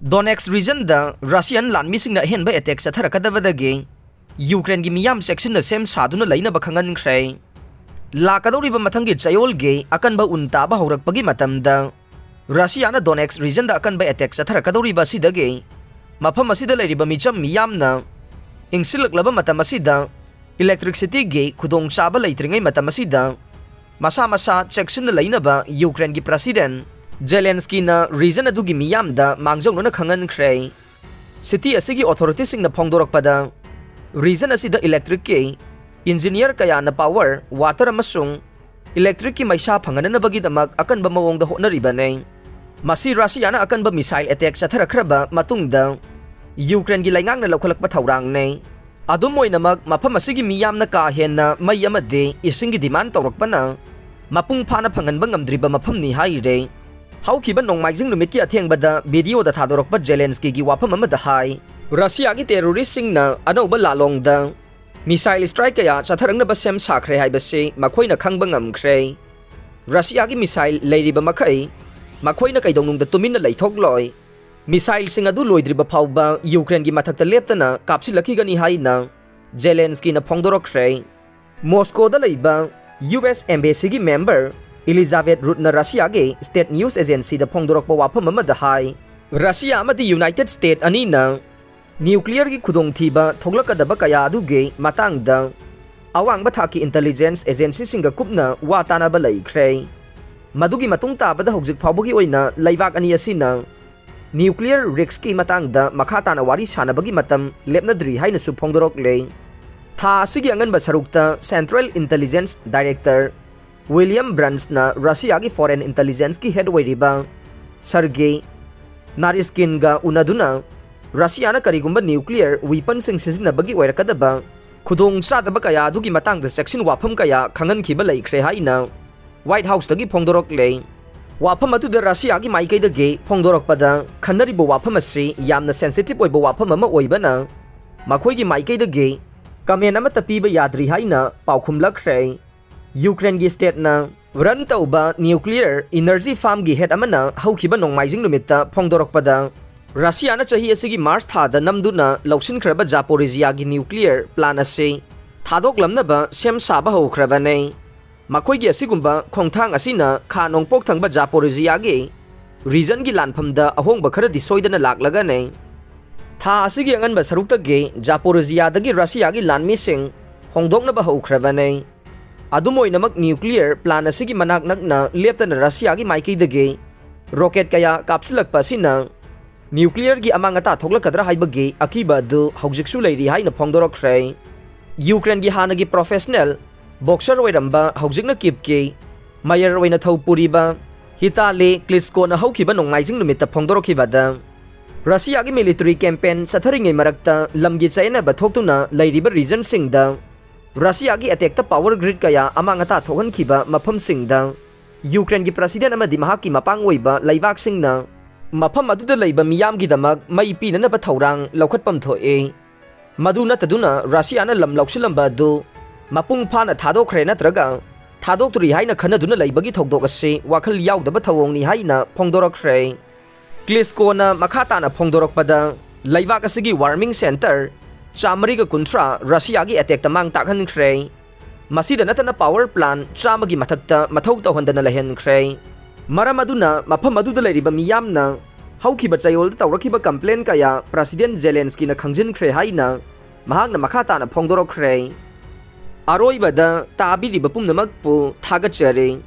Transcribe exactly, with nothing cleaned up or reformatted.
Donetsk regionꯗ Russian ꯂꯥꯟꯃꯤꯁꯤꯡꯅ ꯑꯍꯦꯟꯕ attack ꯆꯠꯊꯔꯛꯀꯗꯕꯗꯒꯤ Ukraineꯒꯤ ꯃꯤꯌꯥꯝ ꯆꯦꯛꯁꯤꯟꯅ ꯁꯦꯝ ꯁꯥꯗꯨꯅ ꯂꯩꯅꯕ ꯈꯪꯍꯟꯈ꯭ꯔꯦ꯫ ꯂꯥꯛꯀꯗꯧꯔꯤꯕ ꯃꯊꯪꯒꯤ ꯆꯌꯣꯜꯒꯤ ꯑꯀꯟꯕ ꯎꯟ ꯇꯥꯕ ꯍꯧꯔꯛꯄꯒꯤ ꯃꯇꯝꯗ Russiaꯅ Donetsk regionꯗ ꯑꯀꯟꯕ attack ꯆꯠꯊꯔꯛꯀꯗꯧꯔꯤꯕ ꯑꯁꯤꯗꯒꯤ ꯃꯐꯝ ꯑꯁꯤꯗ ꯂꯩꯔꯤꯕ ꯃꯤꯆꯝ ꯃꯤꯌꯥꯝꯅ ꯏꯪꯁꯤꯜꯂꯛꯂꯕ ꯃꯇꯝ ꯑꯁꯤꯗ electricityꯒꯤ ꯈꯨꯗꯣꯡꯆꯥꯕ ꯂꯩꯇ꯭ꯔꯤꯉꯩ ꯃꯇꯝ ꯑꯁꯤꯗ ꯃꯁꯥ ꯃꯁꯥ ꯆꯦꯛꯁꯤꯟꯅ ꯂꯩꯅꯕ Ukraineꯒꯤ President Zelenskyꯅ region ꯑꯗꯨꯒꯤ ꯃꯤꯌꯥꯝꯗ ꯃꯥꯡꯖꯧꯅꯅ ꯈꯪꯍꯟꯈ꯭ꯔꯦ꯫ City ꯑꯁꯤꯒꯤ authorityꯁꯤꯡꯅ ꯐꯣꯡꯗꯣꯔꯛꯄꯗ, region ꯑꯁꯤꯗ electricꯀꯤ engineer ꯀꯌꯥꯅ power, water ꯑꯃꯁꯨꯡ electricꯀꯤ ꯃꯩꯁꯥ ꯐꯪꯍꯟꯅꯕꯒꯤꯗꯃꯛ ꯑꯀꯟꯕ ꯃꯑꯣꯡꯗ ꯍꯣꯠꯅꯔꯤꯕꯅꯤ꯫ ꯃꯁꯤ Russiaꯅ ꯑꯀꯟꯕ missile attack ꯆꯠꯊꯔꯛꯈ꯭ꯔꯕ ꯃꯇꯨꯡꯗ Ukraineꯒꯤ ꯂꯩꯉꯥꯛꯅ ꯂꯧꯈꯠꯂꯛꯄ ꯊꯧꯔꯥꯡꯅꯤ꯫ ꯑꯗꯨꯝ ꯑꯣꯏꯅꯃꯛ, ꯃꯐꯝ ꯑꯁꯤꯒꯤ ꯃꯤꯌꯥꯝꯅ ꯀꯥ ꯍꯦꯟꯅ ꯃꯩ ꯑꯃꯗꯤ ꯏꯁꯤꯡꯒꯤ demand ꯇꯧꯔꯛꯄꯅ ꯃꯄꯨꯡ ꯐꯥꯅ ꯐꯪꯍꯟꯕ ꯉꯝꯗ꯭ꯔꯤꯕ ꯃꯐꯝꯅꯤ ꯍꯥꯏꯔꯦ꯫ ꯍꯧꯈꯤꯕ ꯅꯣꯡꯃꯥꯏꯖꯤꯡ ꯅꯨꯃꯤꯠꯀꯤ ꯑꯊꯦꯡꯕꯗ videoꯗ ꯊꯥꯗꯣꯔꯛꯄ Zelenskyꯒꯤ ꯋꯥꯐꯝ ꯑꯃꯗ ꯍꯥꯏ, Russiaꯒꯤ terroristꯁꯤꯡꯅ ꯑꯅꯧꯕ ꯂꯥꯂꯣꯡꯗ missile strike ꯀꯌꯥ ꯆꯠꯊꯔꯛꯅꯕ ꯁꯦꯝ ꯁꯥꯈ꯭ꯔꯦ ꯍꯥꯏꯕꯁꯤ ꯃꯈꯣꯏꯅ ꯈꯪꯕ ꯉꯝꯈ꯭ꯔꯦ꯫ Russiaꯒꯤ missile ꯂꯩꯔꯤꯕ ꯃꯈꯩ ꯃꯈꯣꯏꯅ ꯀꯩꯗꯧꯅꯨꯡꯗ ꯇꯨꯃꯤꯟꯅ ꯂꯩꯊꯣꯛꯂꯣꯏ꯫ Missileꯁꯤꯡ ꯑꯗꯨ ꯂꯣꯏꯗ꯭ꯔꯤꯕ ꯐꯥꯎꯕ Ukraineꯒꯤ ꯃꯊꯛꯇ ꯂꯦꯞꯇꯅ ꯀꯥꯞꯁꯤꯜꯂꯛꯈꯤꯒꯅꯤ ꯍꯥꯏꯅ Zelenskyꯅ ꯐꯣꯡꯗꯣꯔꯛꯈ꯭ꯔꯦ꯫ Moscowꯗ ꯂꯩꯕ US Embassyꯒꯤ member Elizabeth Rootꯅ Russiaꯒꯤ state news agencyꯗ ꯐꯣꯡꯗꯣꯔꯛꯄ ꯋꯥꯐꯝ ꯑꯃꯗ ꯍꯥꯏ, Russia ꯑꯃꯗꯤ United States ꯑꯅꯤꯅ nuclearꯒꯤ ꯈꯨꯗꯣꯡꯊꯤꯕ ꯊꯣꯛꯂꯛꯀꯗꯕ ꯀꯌꯥ ꯑꯗꯨꯒꯤ ꯃꯇꯥꯡꯗ ꯑꯋꯥꯡꯕ ꯊꯥꯛꯀꯤ intelligence agencyꯁꯤꯡꯒ ꯀꯨꯞꯅ ꯋꯥ ꯇꯥꯅꯕ ꯂꯩꯈ꯭ꯔꯦ꯫ ꯃꯗꯨꯒꯤ ꯃꯇꯨꯡ ꯇꯥꯕꯗ ꯍꯧꯖꯤꯛ ꯐꯥꯎꯕꯒꯤ ꯑꯣꯏꯅ ꯂꯩꯕꯥꯛ ꯑꯅꯤ ꯑꯁꯤꯅ nuclear riskꯀꯤ ꯃꯇꯥꯡꯗ ꯃꯈꯥ ꯇꯥꯅ ꯋꯥꯔꯤ ꯁꯥꯅꯕꯒꯤ ꯃꯇꯝ ꯂꯦꯞꯅꯗ꯭ꯔꯤ ꯍꯥꯏꯅꯁꯨ ꯐꯣꯡꯗꯣꯔꯛꯂꯦ꯫ ꯊꯥ ꯑꯁꯤꯒꯤ ꯑꯉꯟꯕ ꯁꯔꯨꯛꯇ Central Intelligence Director William Burnsꯅ Russiaꯒꯤ foreign intelligenceꯀꯤ head ꯑꯣꯏꯔꯤꯕ Sergei Naryshkinꯒ ꯎꯅꯗꯨꯅ Russiaꯅ ꯀꯔꯤꯒꯨꯝꯕ nuclear weaponꯁꯤꯡ ꯁꯤꯖꯤꯟꯅꯕꯒꯤ ꯑꯣꯏꯔꯛꯀꯗꯕ ꯈꯨꯗꯣꯡ ꯆꯥꯗꯕ ꯀꯌꯥ ꯑꯗꯨꯒꯤ ꯃꯇꯥꯡꯗ ꯆꯦꯛꯁꯤꯟ ꯋꯥꯐꯝ ꯀꯌꯥ ꯈꯪꯍꯟꯈꯤꯕ ꯂꯩꯈ꯭ꯔꯦ ꯍꯥꯏꯅ White Houseꯇꯒꯤ ꯐꯣꯡꯗꯣꯔꯛꯂꯦ꯫ ꯋꯥꯐꯝ ꯑꯗꯨꯗ Russiaꯒꯤ ꯃꯥꯏꯀꯩꯗꯒꯤ ꯐꯣꯡꯗꯣꯔꯛꯄꯗ, ꯈꯟꯅꯔꯤꯕ ꯋꯥꯐꯝ ꯑꯁꯤ ꯌꯥꯝꯅ sensitive ꯑꯣꯏꯕ ꯋꯥꯐꯝ ꯑꯃ ꯑꯣꯏꯕꯅ ꯃꯈꯣꯏꯒꯤ ꯃꯥꯏꯀꯩꯗꯒꯤ comment ꯑꯃꯠꯇ ꯄꯤꯕ ꯌꯥꯗ꯭ꯔꯤ ꯍꯥꯏꯅ ꯄꯥꯎꯈꯨꯝꯂꯛꯈ꯭ꯔꯦ꯫ Ukraineꯒꯤ stateꯅ run ꯇꯧꯕ nuclear energy farmꯒꯤ head ꯑꯃꯅ ꯍꯧꯈꯤꯕ ꯅꯣꯡꯃꯥꯏꯖꯤꯡ ꯅꯨꯃꯤꯠꯇ ꯐꯣꯡꯗꯣꯔꯛꯄꯗ, ꯔꯁꯤꯌꯥꯅ ꯆꯍꯤ ꯑꯁꯤꯒꯤ ꯃꯥꯔꯆ ꯊꯥꯗ ꯅꯝꯗꯨꯅ ꯂꯧꯁꯤꯟꯈ꯭ꯔꯕ ꯖꯥꯄꯣꯔꯤꯖꯤꯌꯥꯒꯤ ꯅ꯭ꯌꯨꯀ꯭ꯂꯤꯌꯔ ꯄ꯭ꯂꯥꯟ ꯑꯁꯤ ꯊꯥꯗꯣꯛꯂꯝꯅꯕ ꯁꯦꯝ ꯁꯥꯕ ꯍꯧꯈ꯭ꯔꯕꯅꯤ꯫ ꯃꯈꯣꯏꯒꯤ ꯑꯁꯤꯒꯨꯝꯕ ꯈꯣꯡꯊꯥꯡ ꯑꯁꯤꯅ ꯈꯥ ꯅꯣꯡꯄꯣꯛ ꯊꯪꯕ ꯖꯥꯄꯣꯔꯤꯖꯤꯌꯥꯒꯤ ꯔꯤꯖꯟꯒꯤ ꯂꯥꯟꯐꯝꯗ ꯑꯍꯣꯡꯕ ꯈꯔꯗꯤ ꯁꯣꯏꯗꯅ ꯂꯥꯛꯂꯒꯅꯤ꯫ ꯊꯥ ꯑꯁꯤꯒꯤ ꯑꯉꯟꯕ ꯁꯔꯨꯛꯇꯒꯤ ꯖꯥꯄꯣꯔꯤꯖꯤꯌꯥꯗꯒꯤ ꯔꯁꯤꯌꯥꯒꯤ ꯂꯥꯟꯃꯤꯁꯤꯡ ꯍꯣꯡꯗꯣꯛꯅꯕ ꯍꯧꯈ꯭ꯔꯕꯅꯤ꯫ ꯑꯗꯨꯝ ꯑꯣꯏꯅꯃꯛ, ꯅ꯭ꯌꯨꯀ꯭ꯂꯤꯌꯔ ꯄ꯭ꯂꯥꯟ ꯑꯁꯤꯒꯤ ꯃꯅꯥꯛ ꯅꯛꯅ ꯂꯦꯞꯇꯅ ꯔꯁꯤꯌꯥꯒꯤ ꯃꯥꯏꯀꯩꯗꯒꯤ ꯔꯣꯀꯦꯠ ꯀꯌꯥ ꯀꯥꯞꯁꯤꯜꯂꯛꯄ ꯑꯁꯤꯅ ꯅ꯭ꯌꯨꯀ꯭ꯂꯤꯌꯔꯒꯤ ꯑꯃꯥꯡ ꯑꯇꯥ ꯊꯣꯛꯂꯛꯀꯗ꯭ꯔꯥ ꯍꯥꯏꯕꯒꯤ ꯑꯀꯤꯕ ꯑꯗꯨ ꯍꯧꯖꯤꯛꯁꯨ ꯂꯩꯔꯤ ꯍꯥꯏꯅ ꯐꯣꯡꯗꯣꯔꯛꯈ꯭ꯔꯦ꯫ ꯌꯨꯀ꯭ꯔꯦꯟꯒꯤ ꯍꯥꯟꯅꯒꯤ ꯄ꯭ꯔꯣꯐꯦꯁꯅꯦꯜ ꯕꯣꯛꯁꯔ ꯑꯣꯏꯔꯝꯕ, ꯍꯧꯖꯤꯛꯅ ꯀꯤꯞꯀꯤ ꯃꯌꯔ ꯑꯣꯏꯅ ꯊꯧ ꯄꯨꯔꯤꯕ ꯍꯤꯇꯥꯂꯤ ꯀ꯭ꯂꯤꯠꯁꯀꯣꯅ ꯍꯧꯈꯤꯕ ꯅꯣꯡꯃꯥꯏꯖꯤꯡ ꯅꯨꯃꯤꯠꯇ ꯐꯣꯡꯗꯣꯔꯛꯈꯤꯕꯗ, ꯔꯁꯤꯌꯥꯒꯤ ꯃꯤꯂꯤꯇꯔꯤ ꯀꯦꯝꯄꯦꯟ ꯆꯠꯊꯔꯤꯉꯩ ꯃꯔꯛꯇ ꯂꯝꯒꯤ ꯆꯌꯦꯠꯅꯕ ꯊꯣꯛꯇꯨꯅ ꯂꯩꯔꯤꯕ ꯔꯤꯖꯟꯁꯤꯡꯗ ꯔꯁꯤꯌꯥꯒꯤ ꯑꯦꯇꯦꯛꯇ ꯄꯥꯋꯔ ꯒ꯭ꯔꯤꯗ ꯀꯌꯥ ꯑꯃꯥꯡ ꯑꯇꯥ ꯊꯣꯛꯍꯟꯈꯤꯕ ꯃꯐꯝꯁꯤꯡꯗ ꯌꯨꯀ꯭ꯔꯦꯟꯒꯤ ꯄ꯭ꯔꯁꯤꯗꯦꯟ ꯑꯃꯗꯤ ꯃꯍꯥꯛꯀꯤ ꯃꯄꯥꯡ ꯑꯣꯏꯕ ꯂꯩꯕꯥꯛꯁꯤꯡꯅ ꯃꯐꯝ ꯑꯗꯨꯗ ꯂꯩꯕ ꯃꯤꯌꯥꯝꯒꯤꯗꯃꯛ ꯃꯩ ꯄꯤꯅꯅꯕ ꯊꯧꯔꯥꯡ ꯂꯧꯈꯠꯐꯝ ꯊꯣꯛꯏ꯫ ꯃꯗꯨ ꯅꯠꯇꯗꯨꯅ ꯔꯁꯤꯌꯥꯅ ꯂꯝ ꯂꯧꯁꯤꯜꯂꯝꯕ ꯑꯗꯨ ꯃꯄꯨꯡ ꯐꯥꯅ ꯊꯥꯗꯣꯛꯈ꯭ꯔꯦ ꯅꯠꯇ꯭ꯔꯒ ꯊꯥꯗꯣꯛꯇ꯭ꯔꯤ ꯍꯥꯏꯅ ꯈꯟꯅꯗꯨꯅ ꯂꯩꯕꯒꯤ ꯊꯧꯗꯣꯛ ꯑꯁꯤ ꯋꯥꯈꯜ ꯌꯥꯎꯗꯕ ꯊꯧꯑꯣꯡꯅꯤ ꯍꯥꯏꯅ ꯐꯣꯡꯗꯣꯔꯛꯈ꯭ꯔꯦ꯫ ꯀ꯭ꯂꯤꯁꯀꯣꯅ ꯃꯈꯥ ꯇꯥꯅ ꯐꯣꯡꯗꯣꯔꯛꯄꯗ, ꯂꯩꯕꯥꯛ ꯑꯁꯤꯒꯤ ꯋꯥꯔꯃꯤꯡ ꯁꯦꯟꯇꯔ ꯆꯥꯃꯔꯤꯒ ꯀꯨꯟꯊ꯭ꯔꯥ ꯔꯁꯤꯌꯥꯒꯤ ꯑꯦꯇꯦꯛꯇ ꯃꯥꯡ ꯇꯥꯛꯍꯟꯈ꯭ꯔꯦ꯫ ꯃꯁꯤꯗ ꯅꯠꯇꯅ ꯄꯥꯋꯔ ꯄ꯭ꯂꯥꯟ ꯆꯥꯝꯃꯒꯤ ꯃꯊꯛꯇ ꯃꯊꯧ ꯇꯧꯍꯟꯗꯅ ꯂꯩꯍꯟꯈ꯭ꯔꯦ꯫ ꯃꯔꯝ ꯑꯗꯨꯅ ꯃꯐꯝ ꯑꯗꯨꯗ ꯂꯩꯔꯤꯕ ꯃꯤꯌꯥꯝꯅ ꯍꯧꯈꯤꯕ ꯆꯌꯣꯜꯗ ꯇꯧꯔꯛꯈꯤꯕ ꯀꯝꯄ꯭ꯂꯦꯟ ꯀꯌꯥ ꯄ꯭ꯔꯁꯤꯗꯦꯟ ꯖꯦꯂꯦꯟꯁꯀꯤꯅ ꯈꯪꯖꯤꯟꯈ꯭ꯔꯦ ꯍꯥꯏꯅ ꯃꯍꯥꯛꯅ ꯃꯈꯥ ꯇꯥꯅ ꯐꯣꯡꯗꯣꯔꯛꯈ꯭ꯔꯦ꯫ ꯑꯔꯣꯏꯕꯗ ꯇꯥꯕꯤꯔꯤꯕ ꯄꯨꯝꯅꯃꯛꯄꯨ ꯊꯥꯒꯠꯆꯔꯤ꯫